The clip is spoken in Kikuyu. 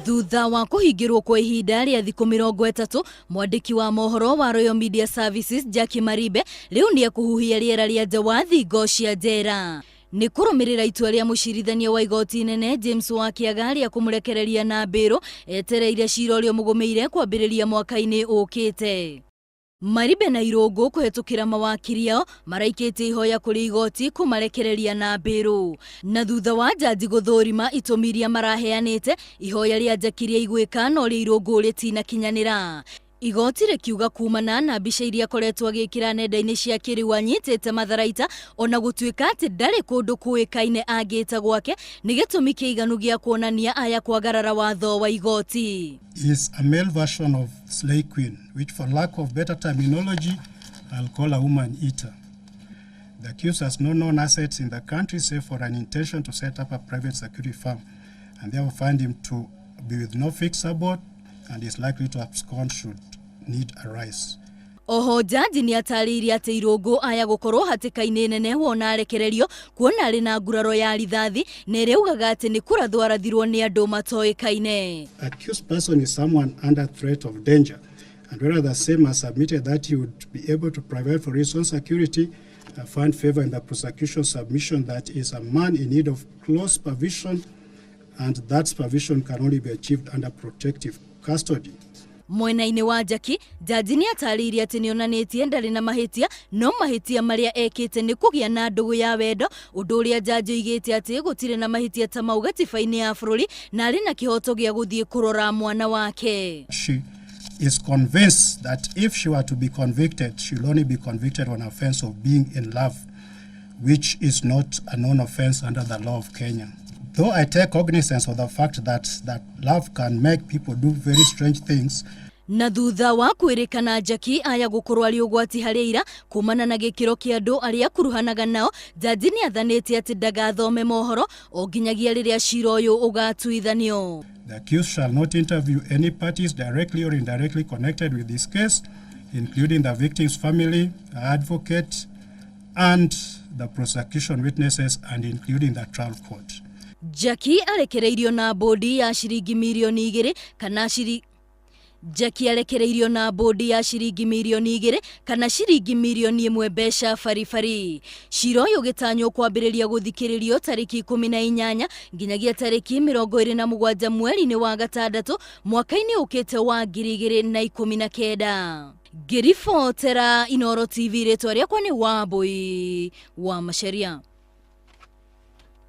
Thutha wa kũhingĩrwo kwa ihinda rĩa thikũ 30, mwandĩki wa mohoro wa Royal Media Services Jackie Maribe rĩu nĩ ekũhuhia rĩera rĩa nja wa thingo cia njera. Nĩ kũrũmĩrĩra itua rĩa mũcirithania wa igoti inene James Wakiaga rĩa kũmũrekereria na mbĩrũ etereire cira ũrĩa ũmũgũmĩire kwambĩrĩria mwaka-inĩ ũkĩte. Maribe na Irũngũ kũhetũkĩra mawakiri ao maraikĩtie ihoya kũrĩ igoti kũmarekereria na mbĩrũ. Na thutha wa njanji gũthũrima itũmi iria maraheanĩte, ihoya rĩa Njaki rĩaiguĩka no rĩa Irũngũ rĩtinakinyanĩra. Igoti rĩkiuga kumana na mbica iria akoretwo agĩkĩra nenda-inĩ cia kĩrĩu anyitĩte matharaita ona gũtuĩka atĩ ndarĩ kũndũ kũĩkaine angĩta gwake nĩ gĩtũmi kĩiganu gĩa kuonania aya kwagarara watho wa igoti. Is a male version of Slay Queen, which for lack of better terminology, I'll call a woman eater. The accused has no known assets in the country save for an intention to set up a private security firm and therefore find him to be with no fixed abode and is likely to abscond should need arise. Oho jaji nĩ atarĩirie atĩ Irũngũ aya gũkorwo hatĩka-inĩ nene wona arekererio kuona arĩ na nguraro ya rithathi na ĩrĩa augaga atĩ nĩ kũrathwo arathirwo nĩ andũ matoĩkaine. Accused person is someone under threat of danger and whether the same has submitted that he would be able to provide for his own security, find favor in the prosecution submission that is a man in need of close supervision and that supervision can only be achieved under protective custody. Mwena-inĩ wa Jackie, jaji nĩ atarĩirie atĩ nĩonanĩtie ndarĩ na mahĩtia no mahĩtia marĩa ekĩte nĩ kũgĩa na ndũgũ ya wendo, ũndũ ũrĩa jaji oigĩte atĩ gũtirĩ na mahĩtia ta mau gatiba-inĩ ya bũrũri na arĩ na kĩhoto gĩa gũthiĩ kũrora mwana wake. She is convinced that if she were to be convicted, she will only be convicted on offense of being in love, which is not a known offense under the law of Kenya. Though I take cognizance of the fact that love can make people do very strange things. Na thutha wa kwĩrĩkana Jackie aya gũkorwo arĩ ũgwati harĩ ira kumana na gĩkĩro kĩa andũ arĩa akuruhanaga nao, jaji nĩ athanĩte atĩ ndagathome mohoro o nginyagia rĩrĩa cira ũyũ ũgatuithanio. The accused shall not interview any parties directly or indirectly connected with this case, including the victim's family, advocate, and the prosecution witnesses, and including the trial court. Jackie arekereirio na bũndi ya ciringi mirioni 2 kana ciri Jackie arekereirio na bũndi ya ciringi mirioni 2 kana ciringi mirioni 1 mbeca baribari. Cira ũyũ ũgĩtanywo kwambĩrĩria gũthikĩrĩrio tarĩki 18 nginyagia tarĩki 27 mweri-inĩ wa gatandatũ mwaka-inĩ ũkĩte wa 2019. Ngĩribotera Inooro TV, rĩtwa rĩakwa nĩ Wambui wa Macharia.